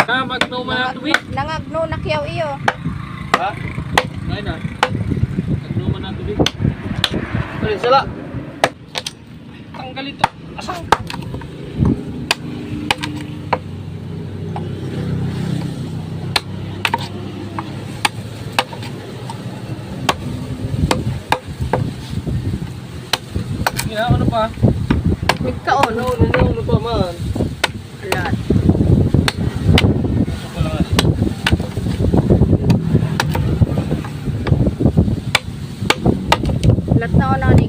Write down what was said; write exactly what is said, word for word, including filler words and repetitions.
Ah, magno man ang tubig. Nangagno na kiyaw iyo. Ha? Ngayon na. Magno man ang tubig. Ay, sala. Tanggal ito. Asang? Yeah, ano pa? Nagkaon. Ano, ano, ano pa man? Alat. Alat na ako na ni